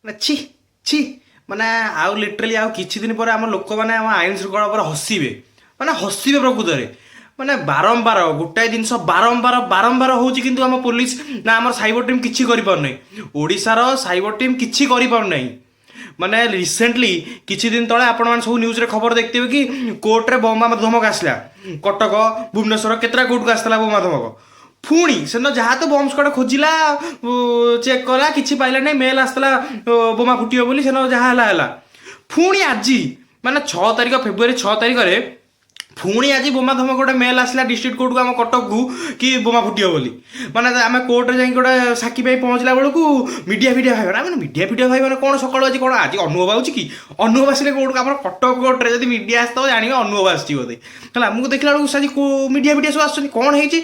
ମାନେ ଛି ଛି। ମାନେ ଆଉ ଲିଟରାଲି ଆଉ କିଛି ଦିନ ପରେ ଆମ ଲୋକମାନେ ଆମ ଆଇନ ଶୃଙ୍ଖଳା ଉପରେ ହସିବେ, ମାନେ ହସିବେ ପ୍ରକୃତରେ। ମାନେ ବାରମ୍ବାର ଗୋଟାଏ ଜିନିଷ ବାରମ୍ବାର ବାରମ୍ବାର ହେଉଛି, କିନ୍ତୁ ଆମ ପୋଲିସ ନା ଆମର ସାଇବର ଟିମ୍ କିଛି କରିପାରୁନାହିଁ। ଓଡ଼ିଶାର ସାଇବର ଟିମ୍ କିଛି କରିପାରୁନାହିଁ। ମାନେ ରିସେଣ୍ଟଲି କିଛି ଦିନ ତଳେ ଆପଣମାନେ ସବୁ ନ୍ୟୁଜ୍ରେ ଖବର ଦେଖିଥିବେ କି କୋର୍ଟରେ ବୋମା ଧମକ ଆସିଲା। କଟକ, ଭୁବନେଶ୍ୱର, କେତେଟା କୋର୍ଟକୁ ଆସିଥିଲା ବୋମା ଧମକ। ପୁଣି ସେଦିନ ଯାହା ତ ବମ୍ ସ୍କ୍ୱାଡ୍ ଖୋଜିଲା, ଚେକ୍ କଲା, କିଛି ପାଇଲା ନାହିଁ। ମେଲ୍ ଆସିଥିଲା ବୋମା ଫୁଟିବ ବୋଲି। ସେଦିନ ଯାହା ହେଲା ହେଲା। ପୁଣି ଆଜି, ମାନେ 6 ତାରିଖ, ଫେବୃଆରୀ 6 ତାରିଖରେ ପୁଣି ଆଜି ବୋମା ଧମକ ଗୋଟେ ମେଲ୍ ଆସିଲା ଡିଷ୍ଟ୍ରିକ୍ଟ କୋର୍ଟକୁ, ଆମ କଟକକୁ, କି ବୋମା ଫୁଟିବ ବୋଲି। ମାନେ ଆମେ କୋର୍ଟରେ ଯାଇକି ଗୋଟେ ସାକ୍ଷୀ ପାଇଁ ପହଞ୍ଚିଲା ବେଳକୁ ମିଡ଼ିଆ ଫିଡ଼ିଆ ଭାଇ, ମାନେ ମିଡ଼ିଆ ଫିଡ଼ିଆ ଭାଇ ମାନେ କ'ଣ ସକାଳୁ ଆଜି କ'ଣ ଆଜି ଅନୁଭବ ଆଉଛି କି? ଅନୁଭବ ଆସିଲେ କୋର୍ଟକୁ, ଆମର କଟକ କୋର୍ଟରେ ଯଦି ମିଡ଼ିଆ ଆସିଥିବ, ଜାଣିବେ ଅନୁଭବ ଆସିଛି ବୋଧେ। ହେଲା, ମୁଁ ଦେଖିଲା ବେଳକୁ ଆଜି ମିଡ଼ିଆ ଫିଡ଼ିଆ ସବୁ ଆସୁଛନ୍ତି। କ'ଣ ହେଇଛି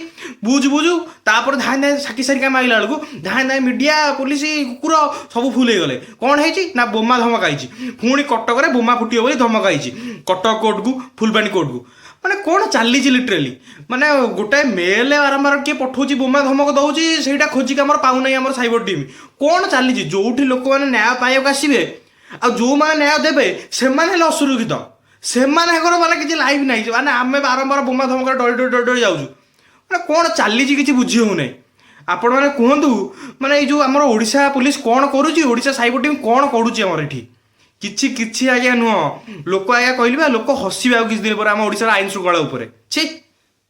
ବୁଝୁ ବୁଝୁ ତାପରେ ଧାଇଁ ଧାଇଁ ସାକ୍ଷୀ ସାରିକା ମାଗିଲା ବେଳକୁ ଧାଇଁ ଧାଇଁ ମିଡ଼ିଆ, ପୋଲିସ, କୁକୁର ସବୁ ଫୁଲ୍ ହେଇଗଲେ। କ'ଣ ହେଇଛି ନା ବୋମା ଧମକ ଆଇଛି। ପୁଣି କଟକରେ ବୋମା ଫୁଟିବ ବୋଲି ଧମକ ଆଇଛି କଟକ କୋର୍ଟକୁ, ଫୁଲବାଣୀ କୋର୍ଟକୁ। ମାନେ କ'ଣ ଚାଲିଛି ଲିଟରାଲି? ମାନେ ଗୋଟାଏ ମେଲ୍ ବାରମ୍ବାର କିଏ ପଠଉଛି, ବୋମା ଧମକ ଦଉଛି, ସେଇଟା ଖୋଜିକି ଆମର ପାଉନାହିଁ ଆମର ସାଇବର ଟିମ୍। କ'ଣ ଚାଲିଛି? ଯୋଉଠି ଲୋକମାନେ ନ୍ୟାୟ ପାଇବାକୁ ଆସିବେ ଆଉ ଯୋଉମାନେ ନ୍ୟାୟ ଦେବେ, ସେମାନେ ହେଲେ ଅସୁରକ୍ଷିତ। ସେମାନଙ୍କର ମାନେ କିଛି ଲାଇଫ୍ ନାହିଁ। ମାନେ ଆମେ ବାରମ୍ବାର ବୋମା ଧମକରେ ଡରି ଡରି ଡରି ଡରି ଯାଉଛୁ। ମାନେ କ'ଣ ଚାଲିଛି କିଛି ବୁଝି ହେଉନାହିଁ। ଆପଣମାନେ କୁହନ୍ତୁ, ମାନେ ଏଇ ଯୋଉ ଆମର ଓଡ଼ିଶା ପୋଲିସ କ'ଣ କରୁଛି? ଓଡ଼ିଶା ସାଇବର ଟିମ୍ କ'ଣ କରୁଛି ଆମର ଏଠି? କିଛି କିଛି ଆଜ୍ଞା ନୁହଁ। ଲୋକ ଆଜ୍ଞା କହିଲି ବା, ଲୋକ ହସିବେ ଆଉ କିଛି ଦିନ ପରେ ଆମ ଓଡ଼ିଶାର ଆଇନ ଶୃଙ୍ଖଳା ଉପରେ। ଛି।